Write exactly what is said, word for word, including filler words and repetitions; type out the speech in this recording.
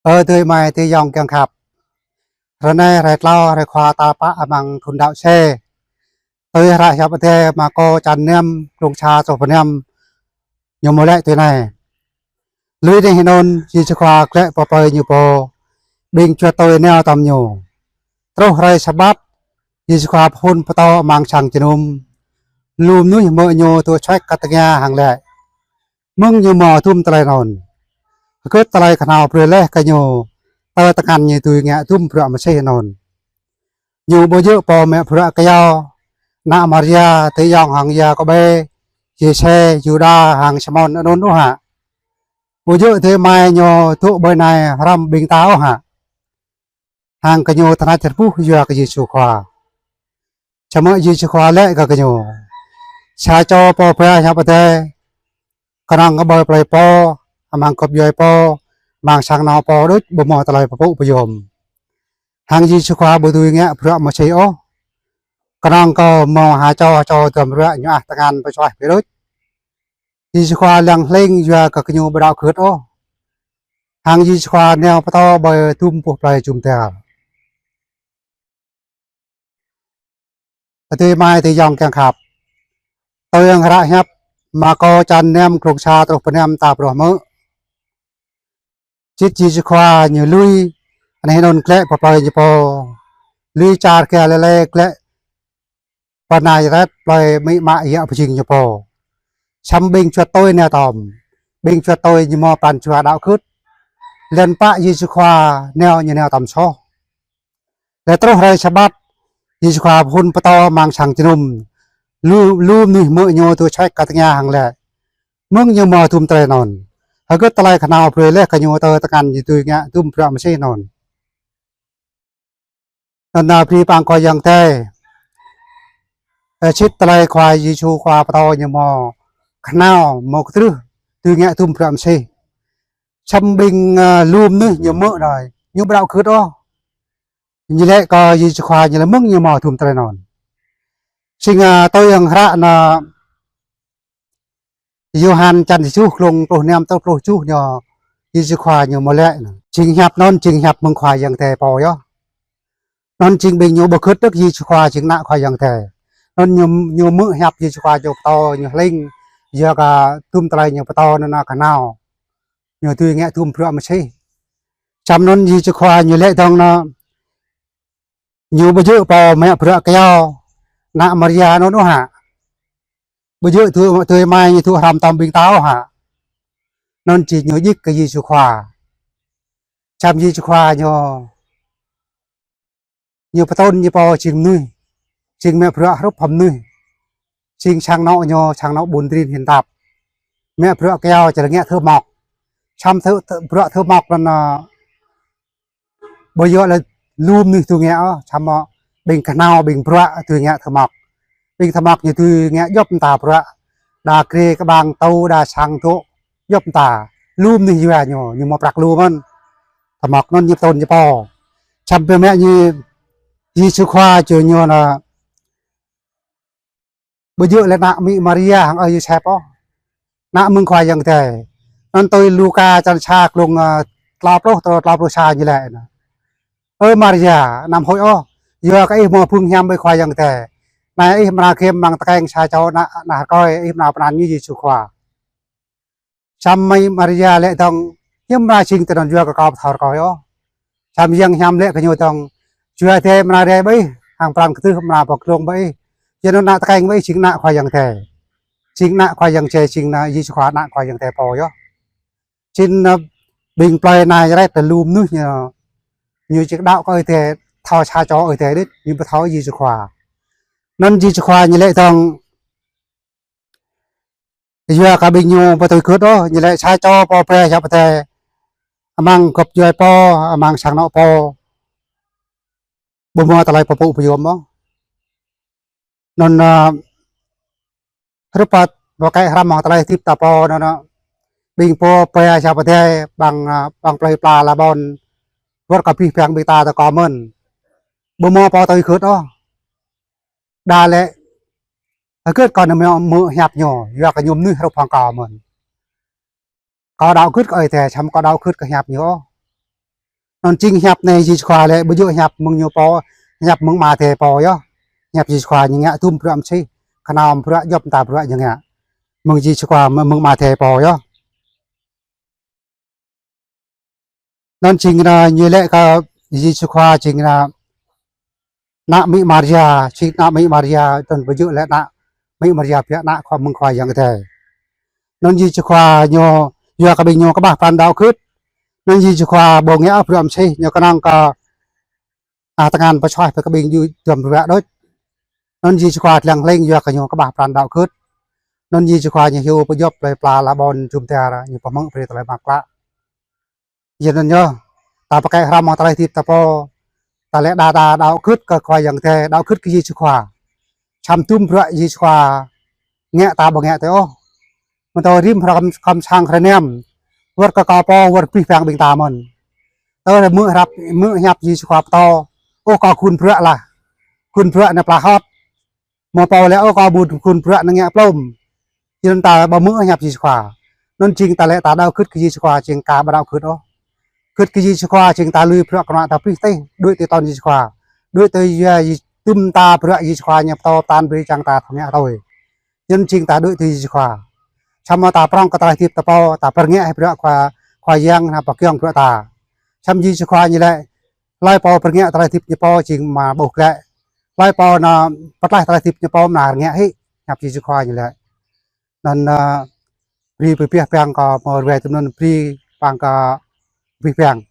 Ơ adơi amai adơi ayŏng kiăng khăp. Hrơi anai hrơi tlâo, hrơi khua tal pă amăng thun đăo C. Tui hră hiăp Adai Markô čăn năm, glông sa truh pơ năm. Ñu mơ̆ laĭ tui anai: Lui anih anŭn, Yêsu Khua glaĭ pơ plơi Ñu pô, ƀing čuăt tui nao tơm Ñu. Truh hrơi Sabat, Yêsu Khua phŭn pơtô amăng sang jơnum. Lu mơnuih hmư̆ Ñu dŏ čuăt kơ tơngia hăng laĭ: Mơ̆ng Ñu hmâo hơdôm tơlơi anŭn? Hơgĕt tơlơi kơhnâo brơi laih kơ Ñu tơl tơngan Ñu dưi ngă hơdôm bruă mơsêh anŭn? Ñu ƀu djơ̆ pô mă bruă kơyâo, ană Maria, adơi ayŏng hăng Yakôbê, Yôsê, Yuđa hăng Simôn anŭn ôh hă? Ƀu djơ̆ adơi amai Ñu dŏ ƀơi anai hrŏm ƀing ta ôh hă? Hăng gơñu tơnač rơbuh yua kơ Yêsu Khua. Samơ̆ Yêsu Khua laĭ kơ gơñu: Sa čô pô ba hiăp Adai, kơnơ̆ng kơ ƀơi plơi pô, amăng gŏp djuai pô, amăng sang anŏ pô đôč, ƀu hmâo tơlơi pơpŭ pơyom. Hăng Yêsu Khua ƀu dưi ngă bruă mơsêh ôh. Kơnơ̆ng kơ hmâo ha čô ha čô duăm ruă ñu ăh tơngan pơčuaih pơđôč. Yêsu Khua lăng hlĭng yua kơ gơñu ƀu đaŏ gưt ôh. Hăng Yêsu Khua nao pơtô ƀơi hơdôm boh plơi jum dar. Adơi amai adơi ayŏng kiăng khăp. Tui hăng hră hiăp Markô čăn năm, glông sa truh pơ năm ta phrâo hmư̆. Sĭt Yêsu Khua Ñu lui anih anŭn glaĭ pơ plơi Ñu pô. Lui čar Galilê glaĭ pơ Nazaret, plơi amĭ ama yă pơjing Ñu pô. Samơ̆ ƀing čuăt tui nao tơm. Ƀing čuăt tui ñu hmâo pran jua đaŏ gưt. Lŏn pă Yêsu Khua nao, Ñu nao tơm soh. Laih truh hrơi Sabat, Yêsu Khua phŭn pơtô amăng sang jơnum. Lu, lu mơnuih hmư̆ Ñu dŏ čuăt kơ tơngia hăng laĭ: Mơ̆ng Ñu hmâo hơdôm tơlơi anŭn? Hơgĕt tơlơi kơhnâo brơi laih kơ Ñu tơl tơngan Ñu dưi ngă hơdôm bruă mơsêh anŭn? Anŭn ta brơi pơang Khua Yang Adai. Ơ, sĭt tơlơi Khua Yêsu Khua pơtô Ñu hmâo kơhnâo, hmâo kơtrưh dưi ngă hơdôm bruă mơsêh. Samơ̆ ƀing, ơ, lu mơnuih ñu hmư̆ đơi, ñu ƀu đaŏ gưt ôh. Ñu laĭ kơ Yêsu Khua, ñu laĭ: Mơ̆ng Ñu hmâo hơdôm tơlơi anŭn? Sĭt, ơ, tui hăng hră anŭn Yôhan čăn tơjuh, glông pluh năm truh pluh tơjuh ñu, Yêsu Khua Ñu mơ̆ laĭ anŭn. Jing hiăp anŭn, jing hiăp mơ̆ng Khua Yang Adai pô yơh. Anŭn jing ƀing ñu ƀu gưt đôč Yêsu Khua jing ană Khua Yang Adai. Anŭn ñu, ñu hmư̆ hiăp Yêsu Khua Ñu pơtô, ñu hlĭng yua kơ hơdôm tơlơi Ñu pơtô anŭn kơhnâo. Ñu dưi ngă hơdôm bruă mơsêh. Samơ̆ anŭn Yêsu Khua Ñu laĭ dơ̆ng anŭn: Ñu ƀu djơ̆ pô mă bruă kơyâo, ană Maria anŭn ôh hă? Ƀu djơ̆ adơi, adơi amai Ñu dŏ hrŏm tơm ƀing ta ôh hă? Anŭn či ñu djik kơ Yêsu Khua. Samơ̆ Yêsu Khua Ñu, Ñu pơtrŭn Ñu pô jing mơnuih, jing mă bruă hrup hăng mơnuih, jing sang anŏ Ñu, sang anŏ ƀun rin hin tap. Mă bruă kơyâo či lĕ ngă thơ mŏk. Samơ̆ thơ, thơ, bruă thơ mŏk anŭn, ơ, ƀu djơ̆ lĕ lu mơnuih dưi ngă ôh, samơ̆ ƀing kơhnâo, ƀing bruă dưi ngă thơ mŏk. Ƀing thơ mŏk ñu dưi ngă djŏp mơta bruă. Đa grê kơƀang tŭ, đa sang dŏ, djŏp mơta. Lu mơnuih yua ñu, ñu hmâo prăk lu mơ̆n. Thơ mŏk anŭn ñu pơtrŭn Ñu pô. Samơ̆ biă mă ñu, Yêsu Khua či Ñu anŭn ƀu djơ̆ lĕ ană amĭ Maria hăng ơi Yôsep ôh. Ană mơ̆ng Khua Yang Adai. Anŭn tui Luka čăn sa, glông, ơ, tlâo pluh truh tlâo pluh sa ñu laĭ anŭn: Ơ Maria, anăm huĭ ôh, yua kơ ih hmâo phung hiam ƀơi Khua Yang Adai. Anai ih amra gem amăng tơkeng sa čô ană, ană rơkơi, ih amra pơanăn Ñu Yêsu Khua. Samơ̆ Maria laĭ dơ̆ng: Hiư̆m amra jing tui anŭn, yua kơ kâo ƀu thâo rơkơi ôh. Samơ̆ Yang Hiam laĭ kơ ñu dơ̆ng: Jua Adai amra rai ƀơi ih, hăng pran kơdrưh amra pơglông ƀơi ih. Yua anŭn ană tơkeng ƀơi ih jing ană Khua Yang Adai. Jing ană Khua Yang Adai, jing ană Yêsu Khua, ană Khua Yang Adai pô yơh. Jing, ơ, ƀing plơi Nazaret lu mơnuih ñu, ñu či đaŏ kơ Ơi Adai, thâo sa čô Ơi Adai đôč, ñu ƀu thâo Yêsu Khua. Anŭn Yêsu Khua Ñu laĭ dơ̆ng, yua kơ ƀing ñu ƀu tui gưt ôh, Ñu laĭ: Sa čô pô ba hiăp Adai amăng gŏp djuai pô, amăng sang anŏ pô, ƀu hmâo tơlơi pơpŭ pơyom ôh. Anŭn, ơ, hrup hăng pơkă hrăm hăng tơlơi hơdip ta pô anŭn, ƀing pô ba hiăp Adai amăng, ơ, amăng plơi pla ala ƀôn, wơ̆t kơ abih bang ƀing ta tơ kơ mơ̆n, ƀu hmâo pô tui gưt ôh. Đa lĕ hơgĕt kâo anăm hmư̆ hiăp Ñu, yua kơ Ñu mơnuih hrup hăng kâo mơ̆n. Kâo đaŏ gưt kơ Ơi Adai, samơ̆ kâo đaŏ gưt kơ hiăp Ñu ôh. Anŭn jing hiăp anai Yêsu Khua lĕ ƀu djơ̆ hiăp mơ̆ng ñu pô, hiăp mơ̆ng Ama Adai pô yơh. Hiăp Yêsu Khua ñu ngă tum bruă mơsêh, kơnam bruă, djŏp mơta bruă ñu ngă. Mơ̆ng Yêsu Khua mơ̆ng Ama Adai pô yơh. Anŭn jing anai ñu lĕ kơ Yêsu Khua jing anai ană amĭ Maria, jing ană amĭ Maria, tơl ƀu djơ̆ lĕ ană amĭ Maria biă ană Khua mơ̆ng Khua Yang Adai. Anŭn Yêsu Khua ñu yua kơ ƀing ñu kơƀah pran đaŏ gưt. Anŭn Yêsu Khua ƀu ngă bruă mơsêh, ñu kơnơ̆ng kơ a tơngan pơsuaih pơ kơ ƀing djơ̆ duăm ruă đôč. Anŭn Yêsu Khua lăng hleng yua kơ ñu kơƀah pran đaŏ gưt. Anŭn Yêsu Khua ñu hyu pơdjŏp plơi pla la ƀôn jum dar ñu pơmơ̆ng brơi tơlơi mơak klă. Yua anŭn yơh, ta pơkă hrăm mơ̆ng tơlơi hơdip ta pô, ta lĕ đa đa đaŏ gưt kơ Khua Yang Adai, đaŏ gưt kơ Yêsu Khua. Čăm tum bruă Yêsu Khua ngă ta ƀu ngă tui ôh. Mơ̆ng tơ rĭm hrăm khŏm sang hrơi năm, wơ̆t kơ kâo pô wơ̆t pih pang ƀing ta mơ̆n. Tơ hmư̆ hrăp, hmư̆ hiăp Yêsu Khua pơtô, ôh kâo khul bruă lah, khul bruă anai pla hŏt. Mơ̆ pô lĕ ôh kâo ƀu khul bruă anai ngă plôm. Jing ta ƀu hmư̆ hiăp Yêsu Khua. Anŭn jing ta lĕ ta đaŏ gưt kơ Yêsu Khua jing ka ƀu đaŏ gưt ôh. Gưt kơ Yêsu Khua jing ta lui bruă kơnua ta pih tih, đuaĭ tui tơn Yêsu Khua. Đuaĭ tui yua Yê-, tum ta bruă Yêsu Khua ñu pơtô pơtăn brơi čang ta thâo ngă tui. Anŭn jing ta đuaĭ tui Yêsu Khua. Čăm mơ̆ ta prŏng kơ tơlơi hơdip ta pô, ta pơrngă hĭ bruă Khua, Khua Yang anai pơgiŏng bruă ta. Čăm Yêsu Khua ñu lĕ, hlơi pô pơrngă tơlơi hơdip ñu pô jing mă ƀuh glaĭ. Hlơi pô anai pơtlaih tơlơi hơdip ñu pô mă rơngiă hĭ, hiăp Yêsu Khua ñu lĕ. Anŭn, ơ, brơi pơpih pang kơ mơ̆ ruai tơm anŭn brơi pang kơ pih pang.